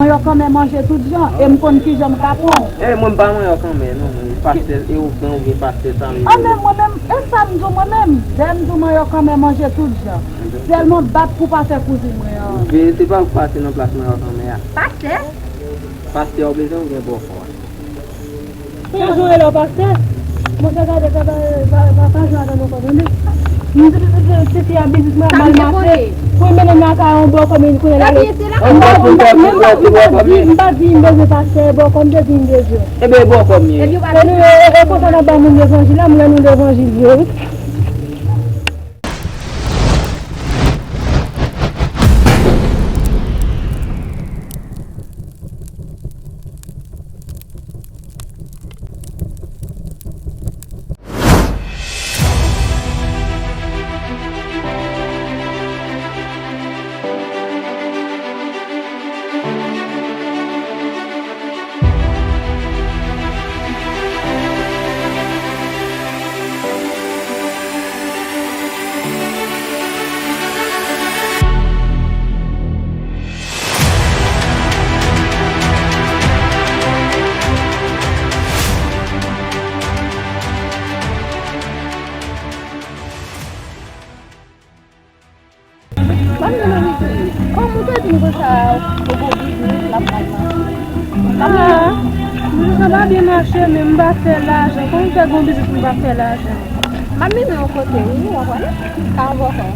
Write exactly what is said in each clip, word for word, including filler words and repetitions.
Manyòk anmè manje tout jan, e m konn kijan m ka pran w. E mwen m pa manyòk anmè non, pastè, e ou gen, ou gen pastè sa menm. An men mwen menm, e sa m di w mwen menm, dèyè m di w manyòk anmè manje tout jan. Sèlman bat pou pa fè kouzin mwen an. Verite pa pou pase nan plas manyòk anmè a. Pastè? Pastè ou bezwen ou gen bòkò a. Kòman jwe lè w pastè? Monchè gade sa pa, pa, pa, pa jwe avè m ankò tande. M di, di, di, di, ti fi a biznis mwen ap mal mache. Pou l mennen m lakay yon bòkò men kounye la. Ebyen se la. M pa, m pa, m pa, m pa di, m pa di m bezwen pastè bòkò, m te di m bezwen. Ebyen bòkò m ye. Ebyen w pa bezwen. E nou, e, e konsa n ap ba moun levanjil la, m wè nou levanjil vre wi. Manmi, manmi, kòman w te vin konsa, ou gon biznis l ap mal mache? Ah, biznis lan pa byen mache, men m pa fè lajan. Kòman m fè gon biznis m pa fè lajan? M ap mennen w yon kote, wi, w ap wè. Ka yon bòkò.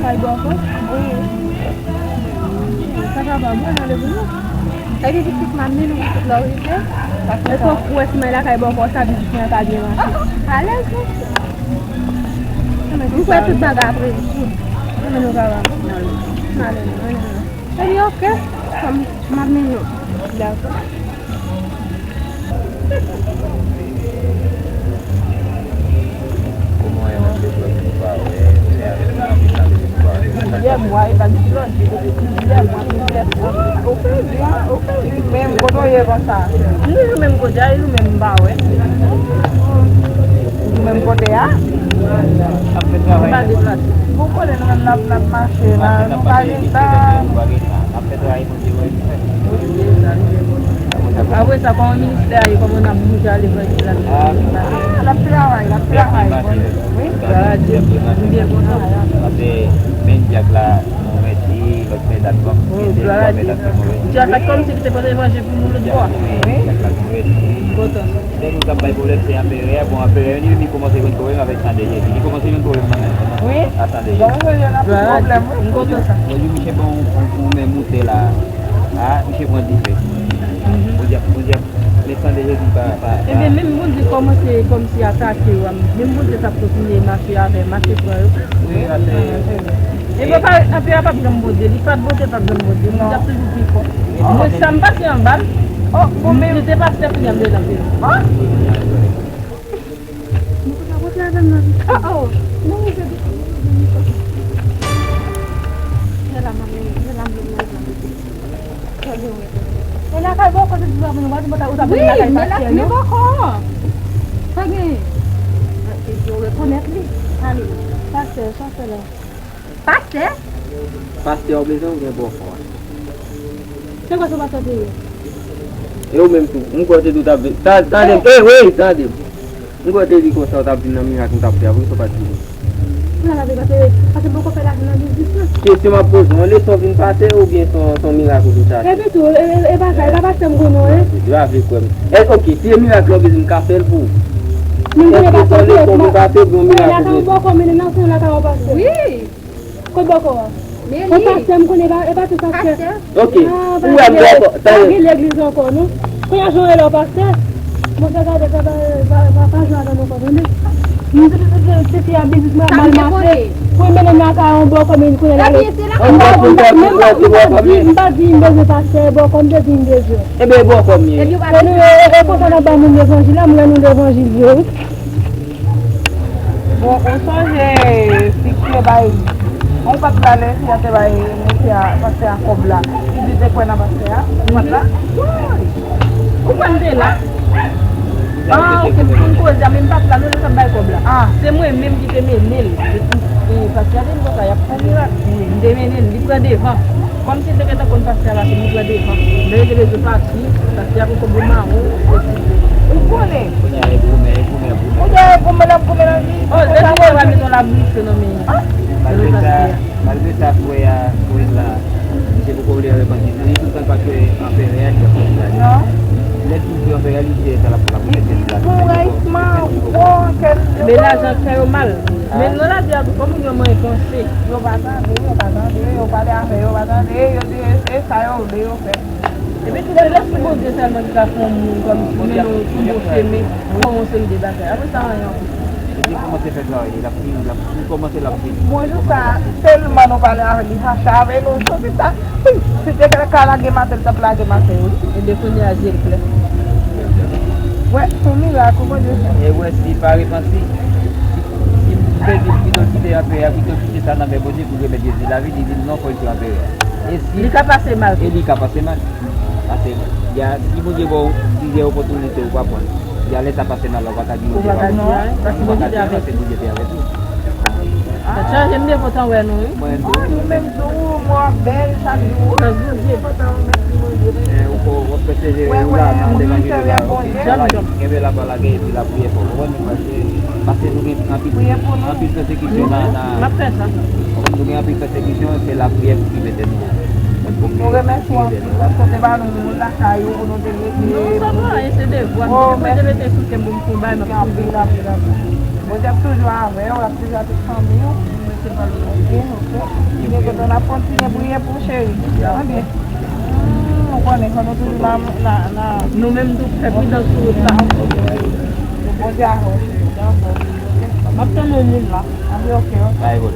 Kay bòkò? Wi. Sa kapab, wi, nan levini. Ebyen, pitit, m ap mennen w tout lè w rive. Paske e sa fòk ou wè si m al lakay bòkò sa, biznis mwen ka byen mache. Alèz, wi. M fè tout bagay apre jou. Mwen menm yo ka ba m. M ale, mwen menm. Ebyen, oke. Kòm m ap mennen w. Dakò. Plizyè mwa, e pa ti lòt, plizyè mwa, plizyè fwa. Ou fè byen, ou fè byen. Menm kote w ye konsa? M toujou menm kote a, e ou menm m pa wè. Ou menm kote a? M pa deplase. Bon, kote nou menm n ap, n ap mache la, nou pa gen tan. Apre sa, kòman ministè a ye, kòman n ap bouje ale, kòman l ap travay? Ah, l ap travay, l ap travay. Wi. Glwa a Dye, m byen kontan. Paske menm dyak la, nou mèt li, lòt mèt dat, bon, oh, glwa a Dye. Dyak la kòmsi li te pote levanjil pou nou lòt bò a. Wi. Dyak la nou mèt li. M kontan. Lè nou t ap bay pwoblèm, se anperè a. Bon, anperè, li menm, li kòmanse jwenn pwoblèm avèk san de Jezi. Li kòmanse jwenn pwoblèm nan men a san de Jezi. Wi. Glwa a Dye. M kontan sa. Lè misye pran yon, yon, yon men moute la. A, misye pran dife. Bondye, Bondye, men san de Jezi pa, pa, pa. Ebyen, menm Bondye kòmanse kòmsi atake yo a, menm Bondye t ap kontinye mache avè, mache pran yo. Wi, atè. Ebyen, pa, anperè a p ap janm bote, li pa t bote, l p ap janm bote. Bondye ap toujou pi fò. Mwen, sa m pase anba l, oh, bon, men li te pastè, kounye a m deja anperè. Mwen pa ka pote avè m nan vi. Oh, oh. Non, mwen se. Se la, manmi, se la, mwen, mwen, mwen. Sa gen, wi. E lakay bòkò, se di sa, mwen, mwen, mwen, ou ta vin lakay pastè, non? Wi, men la, men bòkò. Sa gen. Epi, ou rekonèt li. Ale. Pastè, sa fè la. Pastè? Pastè, ou bezwen ou gen bòkò a. Se kwa se pastè te ye? E ou menm tou, m kwè w te di w t ap vin. Ta-, tande m, eh, wi, tande m. M kwè w te di konsa w t ap vin nan mirak m t ap fè a, poukisa w pa t vini? Pou la lave, pase, pase m poko fè lajan nan biznis lan. Kesyon m ap poze w, yon leson w vin pase oubyen se yon, se yon mirak ou vin chache? Epi tou, e, e, e pa sa, e pa pastè m konnen w ye. Lave kwè m. E, ok, si e mirak la w bezwen m ka fè l pou ou. Èske se yon leson w vin pase oubyen yon mirak ou vin? Wi. Kot bòkò a? Yon pastè m konnen, e pa tout pastè. Ok. Ou wè bòkò, tande. Pa gen legliz ankò, non. Kounye a jan w rele w pastè. Monchè, gade sa, pa, pa, pa, pa jwe avè m ankò, tande. M di, di, di, di, ti fi a biznis mwen ap mal mache. Pou l mennen m lakay yon bòkò, men kounye a la. M pa, m pa, m pa di, m pa di m bezwen pastè, bòkò, m te di m bezwen. Ebyen, bòkò m ye. E nou, e, e konsa n ap ba moun levanjil la, m wè nou levanjil vre, wi. Bon, ou sonje fi ki te bay, ou pa t la lè fi a te bay mesye a, pastè a kòb la. Li di te kwè nan pastè a. Ou pa t la? Ou kwè m te la? Ah, ok, m konn koze a, men m pa t la, non, lè l t ap bay kòb la. Ah. Se mwen menm ki te mennen l. E, e, pastè a te di m konsa, y ap fè mirak. M te mennen l, li pran devan. Kòmsi l te gentan konn pastè a pase, li pran defann. Lè yo te bezwen pati, pastè a poko bon mawon, epi ou konnen. Kounye a, e goumen, e goumen, e goumen. Kounye a, e goumen, l ap goumen nan li. Oh, depi lè yo pa mete yon labouche nan men. Malgre sa, malgre sa, frè a, frè la, misye poko vle repanti. Li tout tan pa ke anperè a ki ap fè sa. Non. Lè tout tan anperè a, li di sa l ap fè la pou tèt li la. Pou rayisman, bon, kèl. Men lajan fè yo mal. Men nan lavi a tou, fò moun yo manyen panse. Yo pa tande, yo pa tande, yo pale avè yo, yo pa tande, yo di e, e sa yo vle yo fè. Epi tou se lespri Bondye sèlman ki ka fè yon moun kòmsi mennen w sou bon chemen, fè yon seri de bagay. Apre sa, anyen ankò. Bondye kòmanse fè travay li, l ap fini, l ap, li kòmanse, l ap fini. Bon, jou sa, tèlman nou pale avè li, fache avè nou, sou sa, si te ka lage maten, l t ap lage maten, wi. Ebyen, kounye a, zye l klè. Wè, se yon mirak, wi, Bondye fè. E wè, si pa repanti, si, si m pèdi, pito l kite anperè a, pito l kite sa nan men Bondye pou remèt Jezi lavi, li di non, fò l touye anperè a. E si, li ka pase mal. E li ka pase mal. Paske, ya, si Bondye ba w plizyè opòtinite, ou pa pran l. Ya, lè sa pase mal la, ou pa ka di Bondye pa bon. Ou pa ka di anyen, paske Bondye te avèk ou. Paske Bondye te avèk ou. Tèt chaje, m byen kontan wè nou, wi. Mwen tou. Oh, nou menm tou, mwen bèl chak jou. Grâce Bondye. Mwen kontan, mèsi Bondye. Eh, ou ko, w ap pèsevere, ou la, nan levanjil la, ok? Kenbe la, pa lage, epi lapriyè fò. Ou konprann? Paske, paske nou gen anpil, anpil pèsekisyon nan, nan, m ap fè sa. Nou gen anpil pèsekisyon, se lapriyè ki mete nou. Nou remèsye w anpil, paske w te ba nou moun lakay ou pou nou te rete. Non, sa pa anyen, se devwa. Oh, mèsi. Mwen te rete sou kè m pou m konba, m ap konba. Anpil, anpil, anpil. Bondye ap toujou avè w, l ap toujou avèk fanmi w. Ok, ok. Byen kontan, n ap kontinye priye pou w, cheri. Anbyen. Hmm, ou konnen, fò nou toujou nan, nan, nan. Nou menm tou, fè pridans sou wout la. Bondye avè w, cheri. Bondye avè w. M ap tann yon moun la. Anbyen, ok, ok. Bay bòl.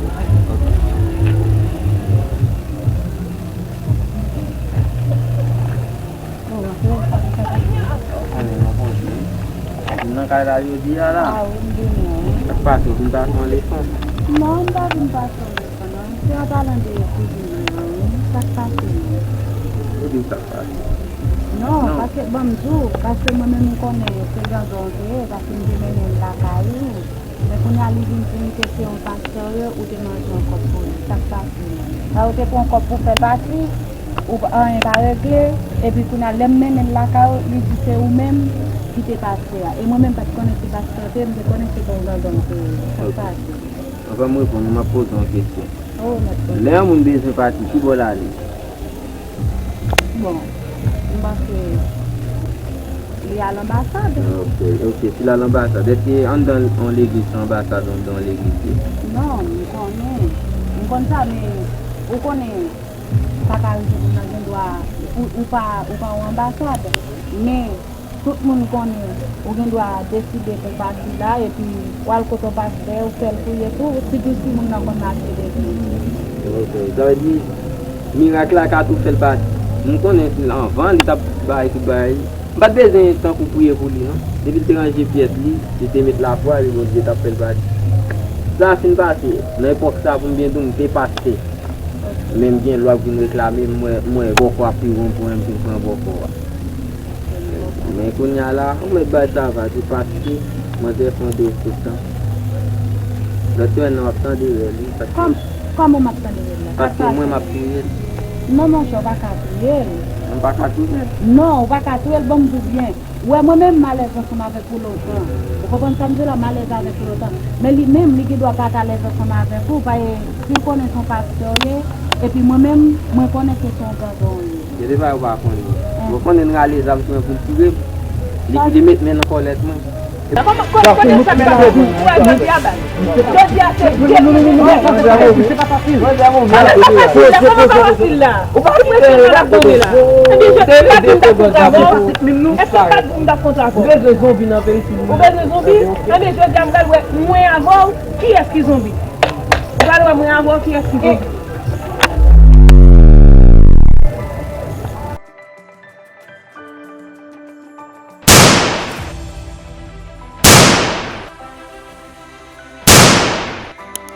Ou nan kay la jodi a la? A wi, m vini wi. Sa k pase, ou vin pase yon leson? Non, m pa vin pase yon leson non. Se an palan de kouzin mwen an wi. Sa k pase menm? Ou di m sa k pase? Non, paske ban m di w, paske mwen menm m konnen se grandon w te ye, paske m te mennen l lakay ou. Men kounye a li vin di m ke se yon pastè w ye, ou te manje yon kòb pou li. Sa k pase menm? Sa ou te pran yon kòb pou fè l pati, ou pa, anyen pa regle, epi kounye a lè m mennen l lakay ou, li di se ou menm ki te pastè a. E mwen menm pa t konnen se pastè w te ye, m te konnen se te yon grandon w te ye. Sa k pase? Anvan m reponn ou, m ap poze w yon kesyon. Oh, mèt. Lè yon moun bezwen pati, ki bò l ale? Bon, m panse li al anbasad. Ok, ok, si l al anbasad. Èske anndan yon legliz se anbasad anndan yon legliz ye? Non, m konnen. M konn sa, men ou konnen, sa ka rive moun nan gen dwa, ou, ou pa, ou pa yon anbasad. Men, tout moun konnen ou gen dwa deside pou pati la, epi w al kote yon pastè, ou fè l priye pou ou, sitou si moun nan konn mache legliz. Ok, sa vle di, mirak la ka tou fè l pati. M konnen anvan, li t ap bay tout bagay. M pa t bezwen tankou priye pou li, non. Depi l te ranje pyès li, li te met lafwa, epi Bondye t ap fè l pati. Sa fin pase, nan epòk sa, pou m byen di w, m te pastè. Men m gen lwa pou vin reklame, m wè, m wè bòkò ap pi won pou mwen, m fin pran bòkò a. Men kounye a la, ou mèt bay sa va, se paske manzè fè yon derespektan. Lòt semèn nan, w ap tande rèl, wi, paske. Kòm-, kòman m ap tande rèl la? Paske mwen, m ap touye l. Non, monchè, ou pa ka touye l. Mwen pa ka touye l? Non, ou pa ka touye l, ban m di w byen. Ou wè, mwen menm, m alèz ansanm avèk ou lontan. Ou konprann sa m di w la? M alèz avèk ou lontan. Men li menm, li gen dwa pa t alèz ansanm avèk ou, paske si l konnen se yon pastè w ye, epi mwen menm, mwen konnen ke se yon grandon w ye. Gen de bagay ou pa konnen. Mwen konnen l rale zam sou mwen pou l touye m. Li, li met men nan kòlèt mwen. Kòman, kòman, kòman sa k pase? Ou wè, jodi a, bay. Jodi a, se de moun ki fè sa. Sa pa fasil la. Kòman pa fasil la? Ou pa wè se malad konnen la. Ebyen, jodi a, m pa t vin ta kontre avè w. Èske m pa t vin ta kontre avè w? Ou bezwen zonbi nan peyi sou. Ou bezwen zonbi? Ebyen, jodi a, m pral wè mwen avè w, kiyès ki zonbi? Ou pral wè mwen avè w, kiyès ki zonbi?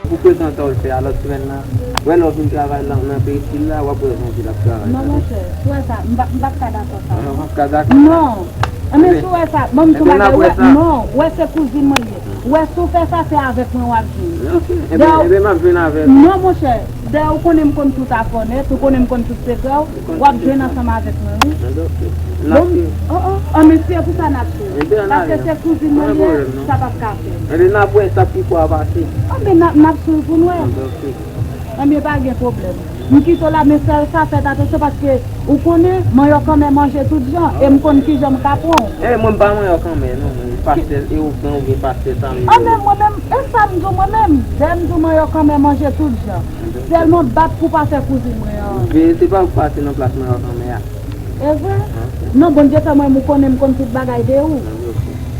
Pou prezans sa w fè a lòt semèn nan, wè lè w vin travay nan, nan peristil la, w ap wè jan l ap travay. Non, monchè, si w wè sa, m pa, m pa t ka dakò sa. Ah, w pa t ka dakò? Non. Ebyen, si w wè sa, ban m di w yon bagay, wè, non, wè se kouzin mwen l ye. Wè, si w fè sa, se avèk mwen w ap jwenn. Ok, ebyen, ebyen, m ap jwenn avèk ou. Non, monchè. Dayè, ou konnen m konn tout afè w nèt, ou konnen m konn tout sekrè w, w ap jwenn ansanm avèk mwen, wi. Bon, oh, oh, oh, men se pou sa n ap swiv. Paske se kouzin mwen li ye, sa p ap ka fèt. Ebyen, n ap wè sa pi fò a pase. Anben, n ap, n ap swiv pou n wè. Anben, pa gen pwoblèm. M kite w la, men sèl sa, fè atansyon, paske ou konnen, manyòk anmè manje tout jan, e m konn kijan m ka pran w. E mwen, m pa manyòk anmè, non, mwen, pastè, e ou, oubyen pastè Samy. Anben, mwen menm, e sa m di w mwen menm. Dayè, m di w manyòk anmè manje tout jan. Sèlman bat pou pa fè kouzin mwen an. Veye, se pa ou k pase nan plas manyòk anmè a. E vre? Non, Bondye fè mwen, ou konnen m konn tout bagay de ou.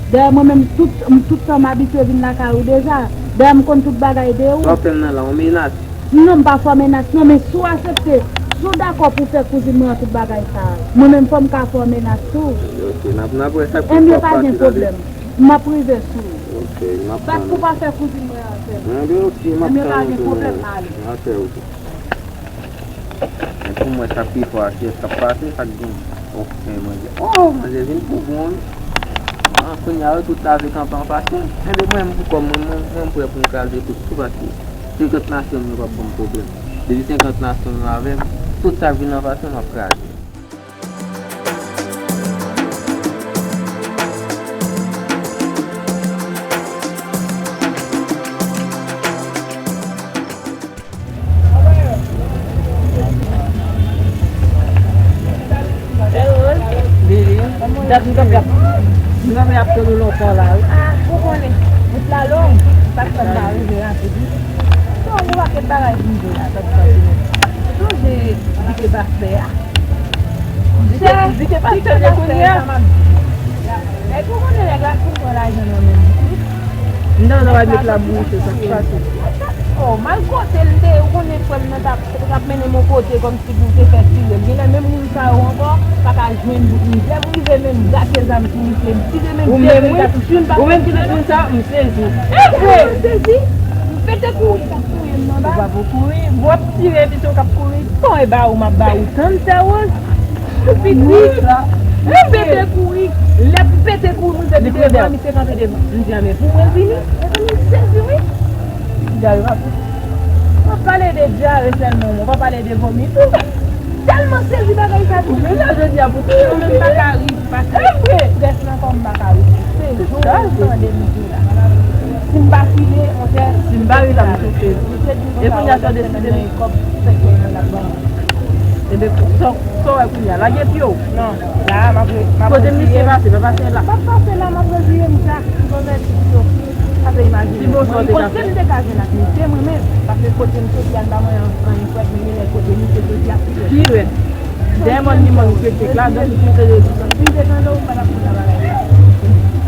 Dayè, mwen menm, tout, m tout tan m abitye vin lakay ou deja. Dayè, m konn tout bagay de ou. Sa w fè m nan la, yon menas? Non, m pa fè w menas, non, men si w aksepte, si w dakò pou fè kouzin mwen an tout bagay sa a, mwen menm, fò m ka fè w menas tou. Ok, n ap, n ap wè sa k pi fò ap pase tande. Enben, pa gen pwoblèm. M ap rive sou ou. Ok, m ap tann ou. Bat pou pa fè kouzin mwen an, sè. Enben, ok, m ap tann ou tou. Enben, pa gen pwoblèm, ale. M ap fè ou tou. Men pou mwen, sa k pi fò a, kiyès k ap pase, sa k gen? Oh, men mwen di, oh, manzè vin pou bon, wi. Ah, kounye a, yo tout lave kanpe anfas mwen. Enben, mwen, m pou kò m, mwen, mwen, mwen, m prè pou m kraze tout, tou, paske senkant nasyon m yo p ap ban m pwoblèm. Depi senkant nasyon m yo avè m, tout sa k vin anfas mwen, m ap kraze. Hello. Bebe. Dat m kanpe ap, m kanpe ap tann ou lontan la, wi. Ah, ou konnen, wout la long, sa k fè m pa rive rapid, wi. Bon, yon pakèt bagay rive la, sa k fè m. Ou sonje di ke pastè a? Di ke, di ke pastè de kounye a. Nèg ou konnen nèg la fin pran lajan nan men m. M ta pral met la bouche, sa k pase. Oh, m al kote l, m te, ou konnen frè m nan t ap, t ap mennen m yon kote kòmsi pou te fè tire m. Genlè menm moun sa yo ankò pa ka jwenn bout mizè. M rive menm brake zam sou misye, m tire menm de moun ka touche, m pa konn ki nan moun sa, m sezi. E vre! M sezi. M pete kouri, l t ap touye m nan ba. Ou pa pou kouri, w ap tire epi se w k ap kouri. Bon, e ba ou m ap ba ou tann, sè Woz. Pitit. M pete kouri. Lè m pete kouri, mwen se vide devan, misye kanpe devan. M di, "A, men pou mwen vini." Epi m sezi, wi. Dyare pa pou. W ap pale de dyare sèlman, w pa pale de vòmi tou. Tèlman sezi bagay sa tou. Ou vle la jodi a pou tou. Mwen menm pa ka ri, paske strès nan kò m pa ka ri. Se jou m tande m di la. Si m pa file, monchè. Si m pa ri la, m sou sezi. E kounye a sa w deside. Kòb senk mil la ban. Ebyen, sa w, sa w wè kounye a? Lage pye w. Non, la, m ap re-, m ap retire. Kote misye pase, pa pase la. Pa pase la, m ap retire m sa. M konn fè ti pito. Sa te imajine. Pi bon sa w te ka fè. Kote m te ka jwenn ak misye, mwen menm? Paske kote m soti a, m pa mwen an, an, frèt, men genlè kote misye soti a pi rèd. Pi rèd. Dèyè mòn ni mòn kritik la, donk misye te redi. Si m te tande w, m pa t ap konn sa bagay la.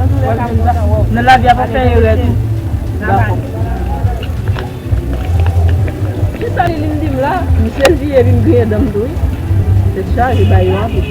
Antouka, m kontan wè w. Nan lavi a, pa fè erè tou. Dakò. Kisa li vin di m la? M sezi epi m griyen dan m tou, wi. Tèt chaje, bay yo anpil.